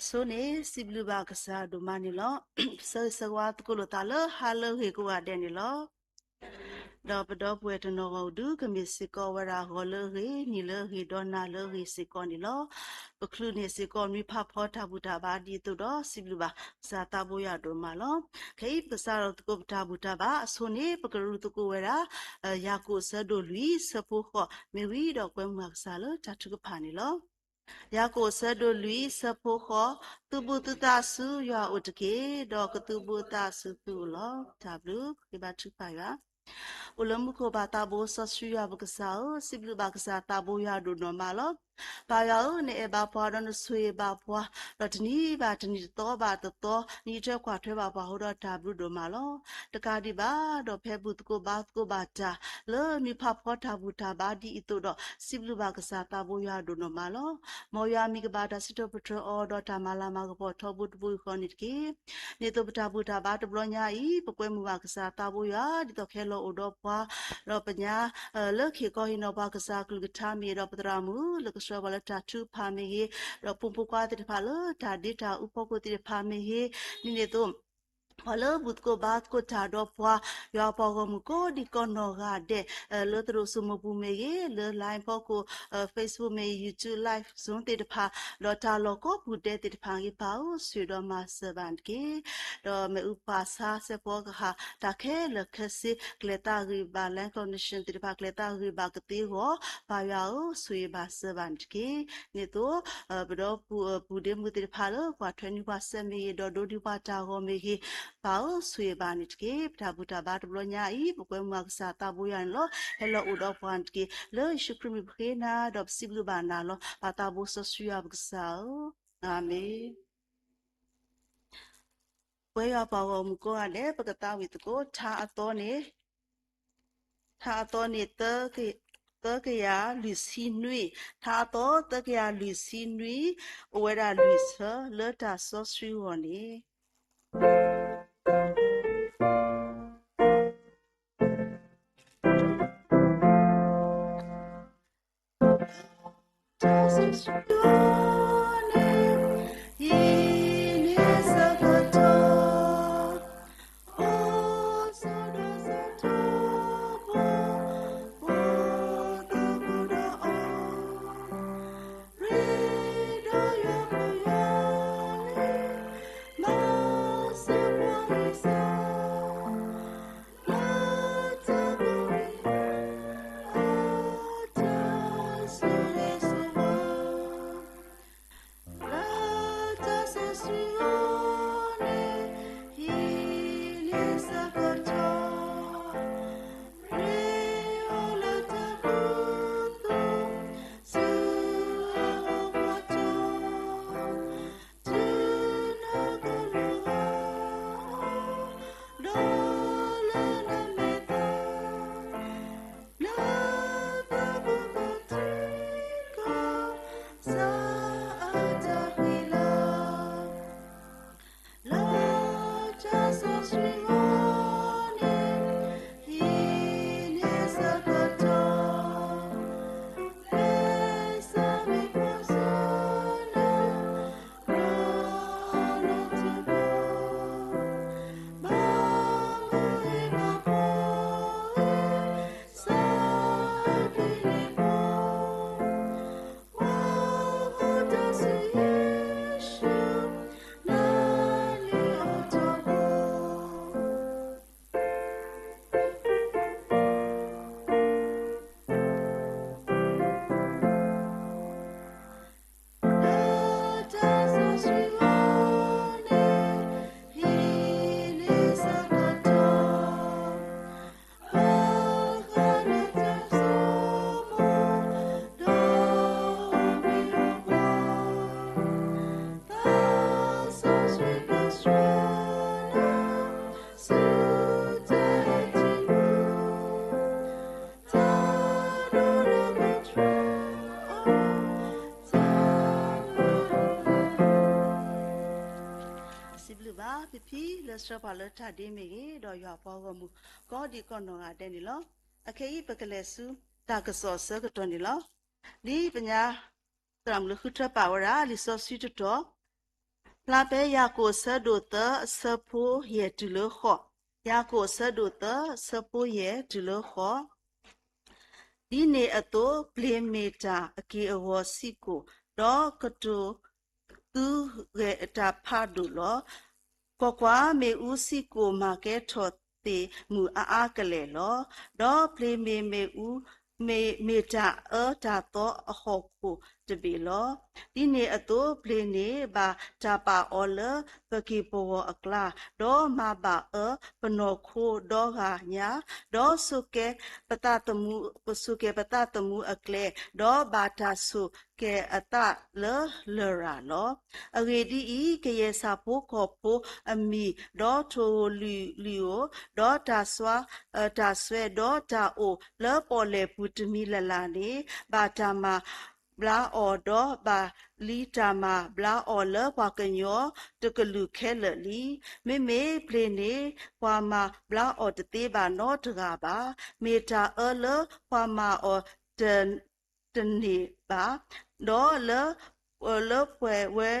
ဆိန့ၣ် စံးဘျုးဘၣ်ကစၢ်ဒိၣ်မးန့ၣ်လီၤ. ဆၢဂ့ၤဆၢဝါသကိးလိာ်သးလၢဟါလၢအဂ့ၤကိးဂၤဒဲးန့ၣ်လီၤ. ဒီးပဒီပုၢ်ဝဲၢ်တနီၤဂီၢ်ဒုး ကမ့ၢ်စ့ၢ်ကီးဝဲဒၣ်ဂီၤလၢအဂ့ၤ, နံၤလၢအဂ့ၤ, ဒီးနၤလၢအဂ့ၤစ့ၢ်ကီးန့ၣ်လီၤ. ပချုးန့ၢ်စ့ၢ်ကီးမံဖးဖီတၢ်ဘူၣ်တၢ်ဘါဒ်သိးဒီး စံးဘျုးဘၣ်ကစၢ်သးဘိယွၤဒိၣ်မးလီၤ. ခဲအံၤပကစးထီၣ်သကိးပတၢ်ဘူၣ်တၢ်ဘါအဆိန့ၣ် ပကရူးသကိးဝဲဒၣ် ယၤကိာ်အဆၢဒိၣ်လွံၢ်ဆၢဖိဃိး မ့ၢ်ဝံၤဒီးကွဲမုာ်ဘၣ်ကစၢ်လၢတၢ်ထုကဖၣ်န့ၣ်လီၤ. ယၤကိာ်အဆၢဒိၣ်လွံၢ်ဆၢဖိဃိး, သုးဘူးသုသးဆူယွၤအအိၣ်တက့ၢ်, ဒီးကသုးဘူးအသးဆူသုအိၣ်လီၤ. တၢ်ဘျုး, ဃ့ဘါထုကဖၣ်ယွၤ. အိၣ်လၢမူခိၣ်ဘၣ်သးဘိစီဆှံယွၤပကစၢ်ဧၢ, စံးဘျုးဘၣ်ကစၢ်သးဘိယွၤဒိၣ်နီၢ်မးလီၤ. ပၢ်ယွၤဧၢ, နအဲၣ်ဘၣ်ပှၤဒီးနဆိၣ်ဂ့ၤဘၣ်ပှၤ, ဒီးတနံၤဘၣ်တနံၤ တသီဘၣ်တသီ နအံးထွဲကွၢ်ထွဲဘၣ်ပှၤအဃိဒီးတၢ်ဘျုးဒိၣ်မးလီၤ. တကးဒံးဘၣ်ဒီး ဖဲဘူၣ်သကိးဘါသကိးဘၣ်တၢ် လၢမံဖးဖီတၢ်ဘူၣ်တၢ်ဘါဒ်အံၤအသိးဒီး စံးဘျုးဘၣ်ကစၢ်သးဘိယွၤဒိၣ်နီၢ်မးလီၤ. မ်ယွၤမံၤကဘၣ်တၢ်စံးထီၣ်ပတြၢၤအီၤဒီးတၢ်မၤလၤမၤကပီၤထီဘိတဘိယူၢ်ဃီန့ၣ်တက့ၢ်. ဒ်သိးပတၢ်ဘူၣ်တၢ်ဘါတဘျီညါအံၤ ပကွဲမုာ်ဘၣ်ကစၢ်သးဘိယွၤ ဒ်သိးကဟဲလီၤအိၣ်ဒီးပှၤ ဒီးပညါ လၢခံခီဟံးန့ၢ်ပှၤကစၢ်ကလုၢ်ကထါမ့ၢ်ဂ့ၤ ဒီးပသရၣ်မုၣ်လၢကဆှၢပှၤလၢတၢ်ထုကဖၣ်မ့ၢ်ဂ့ၤ, ဒီးပိာ်မုၣ်ဖိခွါသ့ၣ်တဖၣ်လၢတၢ်ဒ့တၢ်အူဖီခိၣ်သ့ၣ်တဖၣ်မ့ၢ်ဂ့ၤ, ဒ်န့ၣ်အသိး ပှၤလၢဘူၣ်သကိးဘါသကိးတၢ်ဒီးပှၤ ယွၤပှၤဂီၢ်မုၢ်ကိးဒံးကိးနီၢ်ဂၤဒဲး လၢသရိာ်စိမိၢ်ပူၤမ့ၢ်ဂ့ၤ, လၢ Line ဖီခိၣ်, Facebook မ့ၢ်ဂ့ၤ, YouTube Live Zoom သ့ၣ်တဖၣ်, ဒီးတၢ်လီၢ်ကိးပူၤဒဲးသ့ၣ်တဖၣ်ဂ့ၤ ပၢ်ဧၢ ဆိၣ်ဂ့ၤဒီးမၤစၢၤဘၣ်န့ၣ်တက့ၢ်. ဒီးမ့ၣ်အူဖးဆါစဲးဖီကဟၣ် တၢ်ခဲလၢာ်ခဲဆ့ ကလဲၤသးဂ့ၤဘၣ် Land Condition သ့ၣ်တဖၣ် ကလဲၤသးဂ့ၤဘၣ်ကသ့အဂီၢ် ပၢ်ယွၤဧၢ ဆိၣ်ဂ့ၤဘၣ်စၢၤဘၣ်န့ၣ်တက့ၢ်. ဒ်န့ၣ်အသိး ပဒီပုၢ်ဝဲၢ်ပူၤဒ့မုၢ်သ့ၣ်တဖၣ်လၢ ကွၢ်ထွဲနွံပှၤစဲးမ့ၢ်ဂ့ၤ ဒီးဒိဒံးပှၤတၢ်ဂီၤမ့ၢ်ဂ့ၤ, ပၢ်ဧၢ ဆိၣ်ဂ့ၤဘၣ်န့ၣ်တက့ၢ်. ပတၢ်ဘူၣ်တၢ်ဘါတဘျီညါအံၤ ပကွဲမုာ်ဘၣ်ကစၢ်သးဘိယွၤန့ၣ်လီၤ. ဟဲလီၤအိၣ်ဒီးပှၤန့ၣ်တက့ၢ်. လၢယ့ၣ်ၡူးခရံာ်မံၤပဃ့နၤ ဒီးပစံးဘျုးဘၣ်နၤလီၤ. ပၢ်သးဘိစီဆှံယွၤပကစၢ်ဧၢ, အၤမ့ၣ်. ပဝဲယွၤပှၤဂီၢ်မုၢ်ကိးဂၤဒဲး ပကသးဝံၣ်သကိး ထါအသီန့ၣ်, ထါအသီန့ၣ် သၢကယၤလွံၢ်ဆံနွံ, ထါအသီသၢကယၤလွံၢ်ဆံနွံ, အိၣ်ဝဲဒၣ်လွံၢ်ဆၢ လၢတၢ်စီဆှံဂီၢ်န့ၣ် စံးဘျုးဘၣ်ဖံဖံလၢဆှၢပှၤလၢတၢ်ဒ့မ့ၢ်ဂ့ၤ, ဒီးယွၤပှၤဂီၢ်မုၢ် ကိးဒံးကိးနီၢ်ဂၤဒဲးန့ၣ်လီၤ. အခဲအံၤပကလဲၤဆူ တၢ်ကစီၣ်အဆၢကတီၢ်န့ၣ်လီၤ. ဒ်ပညါ သရၣ်မုၣ်လၢဃုထၢပာ်ဝဲဒၣ် လံာ်စီဆှံတတီၤ ဖျါဖဲယၤကိာ်အဆၢဒိၣ်သၢအဆၢဖိယဲၢ်တုၤလၢဃိး, ယၤကိာ်အဆၢဒိၣ်သၢအဆၢဖိယဲၢ်တုၤလၢဃိး. ဒ်န့ၣ်အသိး ပျ့ၤမ့ၢ်တၢ်အက့ၢ်အဂီၤဆံးကိာ်, ဒီးကတိၤသုဂဲၤတၢ်ဖးဒိၣ်လီၤ. ကွၢ်ကွၢ်, မ့ၣ်အူဆံးကိာ်မၤကဲထီၣ်သ့ၣ်မုၢ်အါအါကလဲာ်လီၤ. ဒီးပျ့ၤမ့ၢ်မ့ၣ်အူ မ့ၢ်, မ့ၢ်တၢ်အၢတၢ်သီအဟီၣ်ခိၣ်တဘ့ၣ်လီၤ. ဒ်န့ၣ်အသိး ပျ့ၤန့ၣ်ဘၣ်တၢ်ပာ်အီၤလၢပက့ၢ်ပဂီၤအကျါ, ဒီးမၤဘၣ်အၢပနီၢ်ခိဒီဂၤညါ, ဒီးဆိၣ်ကဲပသးသမူ, ဆိၣ်ကဲပသးသမူအကျဲ, ဒီးဘၣ်တၢ်ဆိၣ်ကဲအသးလၢလရာ်လီၤ. အဂ့ၢ်ဒ်အံၤ, ကယဲၢ်ဆၣ်ဖိကီၢ်ဖိအမံၤ, ဒီးထိၣ်ဧိၤလုၢ်ဧိၤ, ဒီးတၢ်စွါ, တၢ်စွဲ, ဒီးတၢ်အိၣ်လၢပီၣ်လဲၣ်ပူၤတမံၤလၢ်လၢ်န့ၣ်, ဘၣ်တၢ်မၤဘျါအီၤ, ဒီးဘၣ်လံတၢ်မၤဘျါအီၤလၢပှၤကညီတကလုာ်ခဲလၢာ်လံ. မ့မ့ၢ်ပျ့ၤန့ၣ် ပှၤမၤဘျါအီၤတသ့ဘၣ်နီတဂၤဘၣ်. မ့ၢ်တၢ်အၢလၢပှၤမၤအီၤတ တန့ၢ်ဘၣ်, ဒီးလၢ, လၢပှဲၤဝဲ,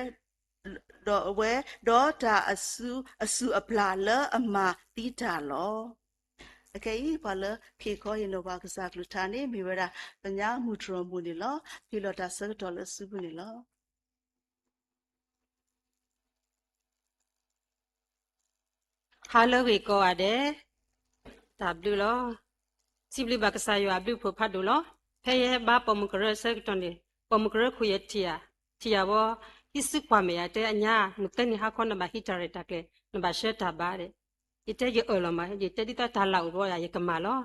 ဒီးဝဲ, ဒီးတၢ်အစု, အစုၣ်အပျၢ်လၢအမၤသံတၢ်လီၤ. အခဲအံၤ ပှၤလၢဖံးခီဟ့ၣ်နီၤပှၤကစၢ်ကလုၢ်ကထါန့ၣ် မ့ၢ်ဝဲဒၣ် ပညါမုၢ်တြီၢ်မိၢ်န့ၣ်လီၤ. ဖံးလီၤတၢ်ဆၢကတီၢ်လၢစုပူၤန့ၣ်လီၤ. Hello ဂ့ၤကိးဂၤဒဲး, တၢ်ဘျုးလီၤ. စံးဘျုးဘၣ်ကစၢ်ယွၤအဘျုးအဖှိၣ်ဖးဒိၣ်လီၤ. ဖဲယဟဲဘါပိာ်မုၣ်ကရၢအဆၢကတီၢ်န့ၣ်, ပိာ်မုၣ်ကရၢခိၣ်ယထံၣ်ယၤ, ထံၣ်ယၤဝဲ, ဟံးစုကွၢ်မဲာ်ယၤတဲအညါ, မုၢ်သၢနံၤဟါခီနဘၣ်ဟံးတၢ်ရဲၣ်တၢ်ကျဲၤ, နဘၣ်ဆှၢတၢ်ဘါဒီး, ယတဲယအၢၣ်လီၤမး, ယတဲဒ်သိးတၢ်လၢ်အိၣ်ဘၣ်ယၤ ယကမၤလီၤ.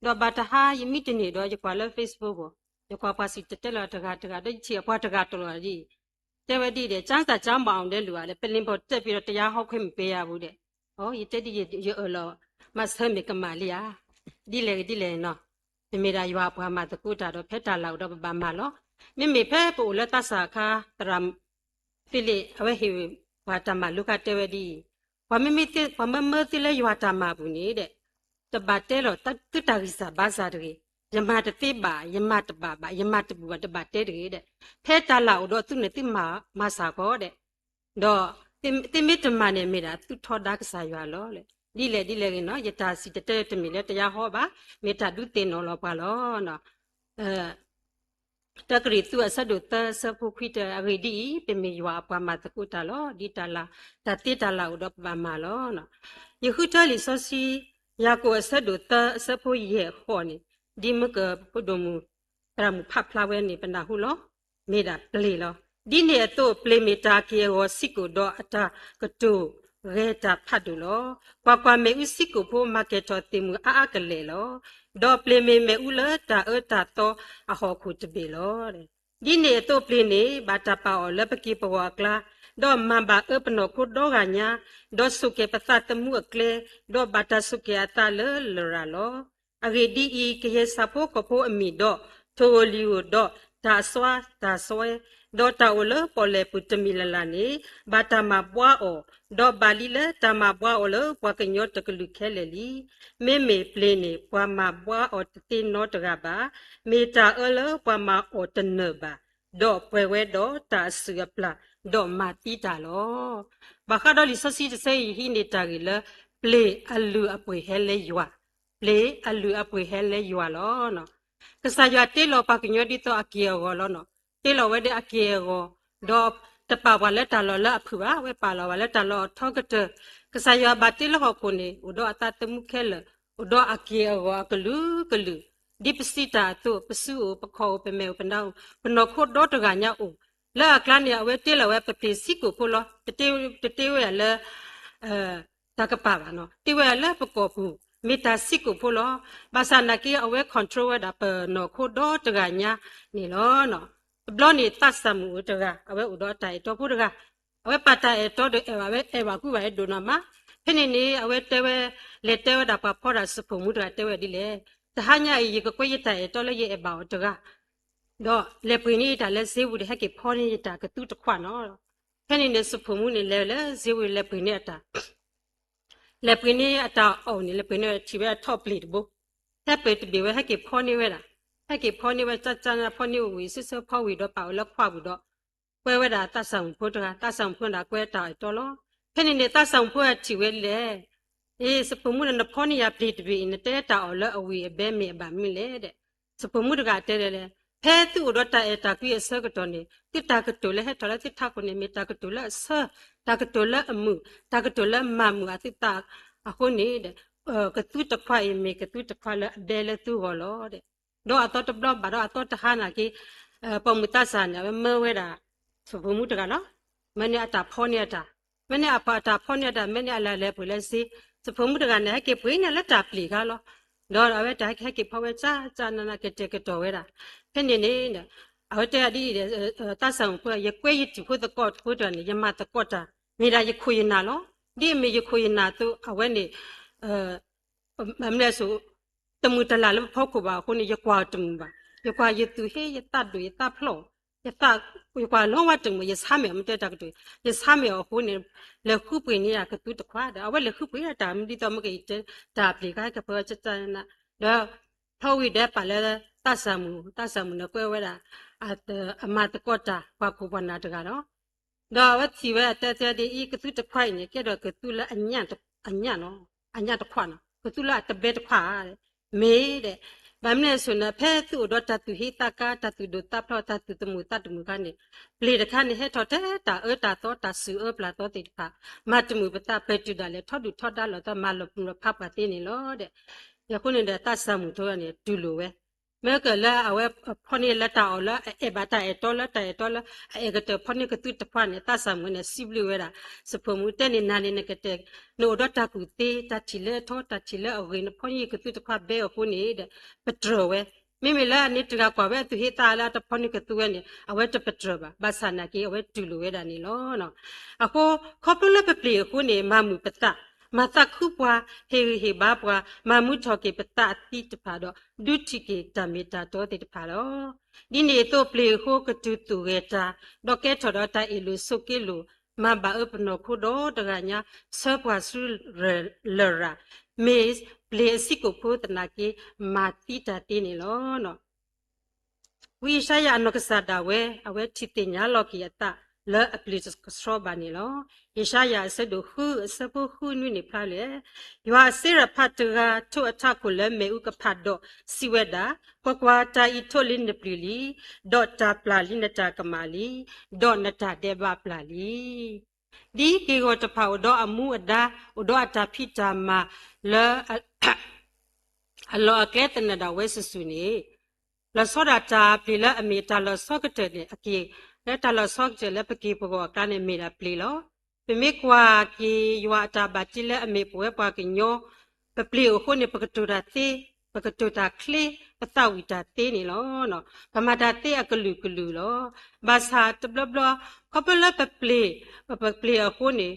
ဒီးဘၣ်တဟါ ယမံတန့ၢ်ဒီး ယကွၢ်လၢ Facebook ဘၣ်, ယကွၢ်ပှၤစံၣ်တဲၤတဲလီၤတဂၤတဂၤ ဒီးယထံၣ်အပှၤတဂၤတလီၤဒ်အံၤ, တဲဝဲဒ်အံၤဒီး ကျမ်းစာကျောင်းမအောင်တဲ့လူ ဒီး ပလံၤဖိး တက်ပြီးတော့ တရားဟောခွင့်မပေးရဘူး ဒီး, အိ ယတဲဒ်အံၤ ယအၢၣ်လီၤ, မၤဆၢမ့ၢ်ကမၣ်လံဧါ, ဒ်လဲၣ်ဂ့ၤဒ်လဲၣ်နီၤ, ပမ့ၢ်ဒၣ်ယွၤအပှၤမၤသကိးတၢ်ဒီး ဖဲတၢ်လၢ်အိၣ်ဒီးပဘၣ်မၤလီၤ. မ့မ့ၢ်ဖဲပအိၣ်လၢသးစၢ်အခါ သရၣ် Philip အဝဲဟ့ၣ်ပှၤတၢ်မၤလိခါတဲဝဲဒ်အံၤ, ပှၤမ့မ့ၢ်, ပှၤမ့မ့ၢ်မၢသုလၢယွၤတၢ်မၤပူၤန့ၣ်ဒီး, တဘၣ်တဲလီၤသုတၢ်ဂံၢ်စၢ်ဘါစၢ်တဂ့ၤ, ယမၤတသ့ဘၣ်, ယမၤတဘၣ်ဘၣ်, ယမၤတဘူၣ်ဘၣ် တဘၣ်တဲတဂ့ၤဒီး, ဖဲတၢ်လၢ်အိၣ်ဒီးသုန့ၣ်သုမၤစၢ်ကီးဒီး, ဒီးသုမ့ၢ်တမၤန့ၣ် မ့ၢ်ဒၣ်သုထီဒါကစၢ်ယွၤလီၤ. ဒ်လဲၣ်ဒ်လဲၣ်ဂ့ၤနီၤ, ယတၢ်စံၣ်တဲၤတဲတမ့ၢ်လၢတယါဟီဘၣ်, မ့ၢ်တၢ်ဒုးသ့ၣ်နီၣ်လီၤပှၤလီၤ. တၢကရံၣ်သူးအဆၢဒိၣ်သၢအဆၢဖိခွံတဲ အဂ့ၢ်ဒ်အံၤ, ပမ့ၢ်ယွၤအပှၤမၤသကိးတၢ်လီၤ. ဒ်တၢ်လၢ်, တၢ်သ့တၢ်လၢ်အိၣ်ဒီးပဘၣ်မၤလီၤ. ယဃုထၢလံာ်စီဆှံ, ယၤကိာ်အဆၢဒိၣ်သၢအဆၢဖိယဲၢ်ဃိးန့ၣ်, ဒ်မုၢ်ကၢၢ်ဖိဒိၣ်မုၢ် သရၣ်မုၣ်ဖးဖျါဝဲန့ၣ် ပနၢ်ဟူလီၤ. မ့ၢ်ဒၣ်ပျ့ၤလီၤ. ဒ်န့ၣ်အသိး ပျ့ၤမ့ၢ်တၢ်က့ၢ်အဂီၤဆံးကိာ်ဒီးအတၢ်ကတိၤဂဲၤတၢ်ဖးဒိၣ်လီၤ. ကွၢ်ကွၢ်, မ့ၣ်အူဆံးကိာ်ဖိမၤကဲၤထီၣ်သ့ၣ်မုၢ်အါအါကလဲာ်လီၤ. ဒီးပျ့ၤမ့ၢ်မ့ၣ်အူလၢတၢ်အၢတၢ်သီအဟီၣ်ခိၣ်တဘ့ၣ်လီၤ. ဒ်န့ၣ်အသိးပျ့ၤန့ၣ် ဘၣ်တၢ်ပာ်အီၤလၢပက့ၢ်ပဂီၤအကျါ, ဒီးမၤဘၣ်အၢပနီၢ်ခိဒီဂၤညါ, ဒီးဆိၣ်ကဲၤပသးသမူအကျဲ, ဒီးဘၣ်တၢ်ဆိၣ်ကဲၤအသးလၢလရာ်လီၤ. အဂ့ၢ်ဒ်အံၤ, ကယဲၢ်ဆၣ်ဖိကီၢ်ဖိအမံၤဒီး, ထိၣ်ဧိၤလုၢ်ဧိၤဒီး, တၢ်စွါတၢ်စွဲ, ဒီးတၢ်အိၣ်လၢပီၣ်လဲၣ်ပူၤတမံၤလၢ်လၢ်န့ၣ်, ဘၣ်တၢ်မၤဘှါအီၤ, ဒီးဘၣ်လံလၢတၢ်မၤဘှါအီၤလၢပှၤကညီတကလုာ်ခဲလၢာ်လံ. မ့မ့ၢ်ပျ့ၤန့ၣ် ပှၤမၤဘှါအီၤတသ့နီတဂၤဘၣ်. မ့ၢ်တၢ်အၢလၢပှၤမၤအီၤတနၢၤဘၣ်, ဒီးပှဲၤဝဲဒီးတၢ်အစုၣ်အပျၢ်, ဒီးမၤသံတၢ်လီၤ. ဘၣ်ဃးဒီးလံာ်စီဆှံတဆၢအံၤ ဟံးန့ၢ်တၢ်ဂ့ၢ်လၢ ပျ့ၤအလုၢ်အပှ့ၤဟဲလၢယွၤ, ပျ့ၤအလုၢ်အပှ့ၤဟဲလၢယွၤလီၤ. ကစၢ်ယွၤတ့လီၤပှၤကညီဒ်သိးအက့ၢ်အဂီၤလီၤ. တ့လီၤဝဲဒၣ်အက့ၢ်အဂီၤ, ဒီးတပာ်ပှၤလၢတၢ်လီၢ်လၢအဖုၣ်ဘၣ်, အဝဲပာ်လီၤပှၤလၢတၢ်လီၢ်အထီကတၢၢ်. ကစၢ်ယွၤဘၣ်တ့လၢဟီၣ်ခိၣ်န့ၣ် အိၣ်ဒီးအသးသမူခဲလၢာ်, အိၣ်ဒီးအက့ၢ်အဂီၤအကလုာ်ကလုာ်, ဒ်ပစံးတၢ်အသိး, ပစုအိၣ်, ပခီၣ်အိၣ်, ပမဲာ်အိၣ်, ပနါအိၣ်, ပနီၢ်ခိဒီတဂၤညါအိၣ်, လၢအကျါန့ၣ် အဝဲတ့လီၤဝဲပပျ့ၤဆံးကိာ်ဖိလီၤ. တတ့ဝဲဒၣ်လၢ တၢ်ကပၤဘၣ်နီၤ, တ့ဝဲဒၣ်လၢပကီၢ်ပူၤ, မ့ၢ်တၢ်ဆံးကိာ်ဖိလီၤ. ဘၣ်ဆၣ်နာ်က့ အဝဲ control ဝဲဒၣ်ပနီၢ်ခိဒီတဂၤညါန့ၣ်လီၤ. တဘျီန့ၣ် သးစၢ်မုၣ်အိၣ်တဂၤ, အဝဲအိၣ်ဒီးအတၢ်အဲၣ်တီဖိတဂၤ, အဝဲပာ်တၢ်အဲၣ်တီဒီးအဲၣ်ဘၣ်ဝဲ, အဲၣ်ဘၣ်ကွံဘၣ်ဝဲဒိၣ်နီၢ်မး. ဖဲန့ၣ်န့ၣ် အဝဲတဲဝဲ, လဲၤတဲဝဲဒၣ်ပှၤဖီတၢ် စၢဖှိၣ်မူတဂၤတဲဝဲဒ်လဲၣ်, တဟါညါအံၤ ယကကွဲယတၢ်အဲၣ်တီလၢယအဲၣ်ဘၣ်အီၤတဂၤ ဒီးလဲၤပှ့ၤန့ၢ်ယတၢ်လၢစ့ဝံၤဒီး ဟဲက့ၤဖီန့ၢ်ယတၢ်ကသူတခွးနီၤ. ဖဲန့ၣ်န့ၣ် စၢဖှိၣ်မူန့ၣ် လဲၤလၢစ့ဝံၤ လဲၤပှ့ၤန့ၢ်အတၢ်, လဲၤပှ့ၤန့ၢ်အတၢ်အီၣ်န့ၣ် လဲၤပှ့ၤန့ၢ်ထံၣ်ဝဲအထီၣ်ပျ့ၤတဘိ, ဟဲပှ့ၤတဘ့ၣ်ဝဲ ဟဲက့ၤဖီန့ၢ်ဝဲဒၣ်, ဟဲက့ၤဖီန့ၢ်ဝဲ ကၠၢ်ကၠၢ်န့ၣ် ဖီန့ၢ်ဝံၤ ဆၢဆၢဖီဝံၤဒီး ပာ်ဝဲလၢခွးပူၤဒီး ကွဲဝဲဒၣ်သးစၢ်မုၣ်ဖိတဂၤ, သးစၢ်မုၣ်ဖိဒၣ်ကွဲတၢ်အီၣ်အတီလီၤ. ဖဲန့ၣ်န့ၣ် သးစၢ်မုၣ်ဖိထံၣ်ဝဲလဲၣ်, အ့ စဖိမုၣ်န့ၣ် နဖီန့ၢ်ယၤပျ့ၤတဘ့ၣ်အံၤ နတဲတၢ်အီၣ်လၢအဝံၣ်အဘဲမ့ၢ်အဘၣ်မနုၤလဲၣ်ဒီး, စဖိမုၣ်တဂၤတဲဒ်လဲၣ်, ဖဲသုအိၣ်ဒီးတၢ်အဲၣ်တၢ်ကွံအဆၢကတီၢ်န့ၣ် သုတၢ်ကတိၤလၢဟဲထီၣ်လၢသုထးခိၣ်န့ၣ် မ့ၢ်တၢ်ကတိၤလၢအဆၢ, တၢ်ကတိၤလၢအမုာ်, တၢ်ကတိၤလၢမၤမုာ်အသုသးအဃိန့ၣ်ဒီး, ကသုတခွါအံၤမ့ၢ်ကသုတခွါလၢအဘဲလၢသုဂီၢ်လီၤဒီး, ဒီးအသီတဘျီဘၣ်ဒီးအသီတဟါနာ်က့, ပိာ်မုၣ်သးစၢ်န့ၣ် အဝဲမၢဝဲဒၣ် စဖိမုၣ်တဂၤလီၤ. မၢန့ၢ်အတၢ်ဖီန့ၢ်အတၢ်, မၢန့ၢ်အတၢ်ဖီန့ၢ်အတၢ် မၢန့ၢ်အလၢ်လဲၤပှ့ၤလၢစ့, စဖိမုၣ်တဂၤန့ၣ် ဟဲက့ၤပှ့ၤန့ၢ်လၢတၢ်ပျ့ၤခါလီၤ. ဒီးအဝဲတၢ်ဟဲက့ၤဖီဝဲကၠၢ်ကၠၢ်နးနး ကတဲာ်ကတီၤဝဲဒၣ်. ဖဲန့ၣ်န့ၣ် အဝဲတဲဒ်အံၤဒီး, သးစၢ်မုၣ်ဖိ ယကွဲယတံၤဖိသကိးဖိတဂၤန့ၣ် ယမၤသကိးတၢ် မ့ၢ်ဒၣ်ယခိၣ်ယနၢ်လီၤ. ဒ်အမ့ၢ်ယ ခိၣ်ယနၢ် အသိး အဝဲန့ၣ် ဘၣ်မနုၤလဲၣ်စိၤ, တမုာ်တလၤလၢပဖီခိၣ်ဘၣ်အဃိန့ၣ် ယကွၢ်အီၤတမုာ်ဘၣ်. ယကွၢ်ယသူၣ်ဟ့ ယသးဒိၣ် ယသးဖျိး, ယကွၢ်လီၤဝဲတမုာ် ယဆါမဲာ်အီၤ မ့ၢ်တဲတၢ်ကတိၤ ယဆါမဲာ်အီၤအဃိန့ၣ်, လဲၤဃုပှ့ၤန့ၢ်ယၤကသူတခွါဒီး အဝဲလဲၤဃုပှ့ၤတၢ်မနုၤဒ်သိးမ့ၢ်ကယတဲတၢ်ပျ့ၤခါ ကဖၢဝဲကၠၢ်ကၠၢ်နးနး, ဒီးဖီဝံၤဒီးပာ်လၢသးစၢ်မုၣ်, သးစၢ်မုၣ်န့ၣ်ကွဲဝဲဒၣ် အမၤသကိးတၢ် ပှၤခိၣ်ပှၤနၢ်တဂၤဒီး ဒီးအဝဲထံၣ်ဝဲအတဲတဲဒ်အံၤ ကသူတခွါအံၤန့ၣ် ကဲထီၣ်ကသူလၢအညၣ်တခွါနီၤ, ကသူလၢအတဘဲတခွါဧါ, မ့ၢ်ဒီး, ဘၣ်မနုၤလဲၣ်စိၤန့ၣ် ဖဲသုအိၣ်ဒီးတၢ်သူၣ်ဟ့သးကါ တၢ်သူၣ်ဒိၣ်သးဖျိး တၢ်သူၣ်တမုာ်သးတမုာ်အခါန့ၣ်, ပျ့ၤတခါန့ၣ် ဟဲထီၣ်ထဲတၢ်အၢတၢ်သီ တၢ်စုၣ်အၢပျၢ်သီသ့ၣ်တဖၣ်, မၤတမုာ်ပသး ပတုာ်ဒၣ်လဲာ် ထီဒုၣ်ထီဒါလိာ်သး မၤလီၤပျံၤလီၤဖးပှၤသ့န့ၣ်လီၤဒီး, အဃိန့ၣ်ဒီး သးစၢ်မုၣ်တဂၤန့ၣ် တူၢ်လိာ်ဝဲ မ့ၢ်ကလၢအဝဲဖီန့ၢ်လၢတၢ်အီၣ်လၢအအဲၣ်ဘၣ်တၢ်အဲၣ်တီလၢတၢ်အဲၣ်တီလၢအအဲၣ်ကတၢၢ်ဖီန့ၢ်ကသူတခွါန့ၣ် သးစၢ်မုၣ်န့ၣ် စံးဘျုးဝဲဒၣ် စဖိမုၣ်တဲန့ၣ် နၤန့ၣ် နကတဲာ် နအိၣ်ဒီးတၢ်ကူၣ်သ့ တၢ်ထံၣ်လၢအထီ တၢ်ထံၣ်လၢအဂ့ၤ နဖီန့ၢ်ကသူတခွါဘဲအဃိန့ၣ်ဒီး ပတြၢၤဝဲ, မ့မ့ၢ်လၢအန့ၣ်တဂၤကွၢ်ဝဲအသူၣ်ဟ့သးလၢအတဖီန့ၢ်ကသူဝဲန့ၣ် အဝဲတပတြၢၤဘၣ်. ဘၣ်ဆၣ်နာ်က့ အဝဲတူၢ်လိာ်ဝဲဒၣ်န့ၣ်လီၤ. အဃိ ခီဖျိလၢပပျ့ၤအဃိန့ၣ် မၤမုာ်ပသး, မၤသးခုပှၤ, ဟ့ၣ်ဂံၢ်ဟ့ၣ်ဘါပှၤ, မၤမူထီၣ်က့ၤပသးအသံတဖၣ်ဒီး ဒုးထံၣ်က့ၤတၢ်မ့ၢ်တၢ်တီသ့ၣ်တဖၣ်လီၤ. ဒ်န့ၣ်အသိး ပျ့ၤအဃိ ကတုၤသူၣ်ဂဲၤတၢ်, ဒီးကဲထီၣ်ဒီးတၢ်အ့ၣ်လိာ်ဆိးက့လိာ်, မၤဘၣ်အၢပနီၢ်ခိဒီတဂၤညါ, ဆၢပှၤဆူလရာ်, မ့ၢ်ပျ့ၤအဆံးကိာ်ဖိသနာ်က့ မၤသံတၢ်သ့န့ၣ်လီၤ. ဝံယၡါယၤအနီၢ်ကစၢ်ဒၣ်ဝဲ အဝဲထံၣ်သ့ၣ်ညါလီၤက့ၤအသးလၢအပျ့ၤတကဆှီဘၣ်န့ၣ်လီၤ. ယၡါယၤအဆၢဒိၣ်ဃု အဆၢဖိဃုနွံန့ၣ်ဖျါလၢ ယွၤအစ့ရဖးတဂၤ ထိၣ်အထးခိၣ်လၢမ့ၣ်အူကဖးဒီးစံးဝဲဒၣ်, ကွၢ်ကွၢ်, တၢ်အံၤထိၣ်လံနပျုၤလံ, ဒီးတၢ်ပျၢ်လံနတၢ်ကမၣ်လံ, ဒီးနတၢ်ဒဲးဘးပျၢ်လံ. ဒ်က့ၢ်ဂီၤတဖၣ်အိၣ်ဒီးအမူအဒါ, အိၣ်ဒီးအတၢ်ဖံးတၢ်မၤလၢ အလီၢ်အကျဲသနၢၣ်ဒၣ်ဝဲစုာ်စုာ်န့ၣ်, လီၤဆီဒၣ်တၢ်ပျ့ၤလၢအမ့ၢ်တၢ်လီၤဆီကတၢၢ်န့ၣ်အက့ၢ်, လၢတၢ်လီၤဆီကတၢၢ်လၢပက့ၢ်ပဂီၤအကျါန့ၣ် မ့ၢ်ဒၣ်ပျ့ၤလီၤ. ပမ့ၢ်ကွၢ်က့ၤယွၤအတၢ်ဘၣ်တ့လၢအမ့ၢ်ပဝဲပှၤကညီ, ပပျ့ၤအဃိန့ၣ် ပကတိၤတၢ်သ့, ပကတိၤတၢ်ချ့, ပသးဝံၣ်တၢ်သ့န့ၣ်လီၤ. ပမၤတၢ်သ့အကလုာ်ကလုာ်လီၤ. ဘၣ်ဆၣ်တဘျီဘျီ, ခီဖျိလၢပပျ့ၤ, ပပျ့ၤအဃိန့ၣ်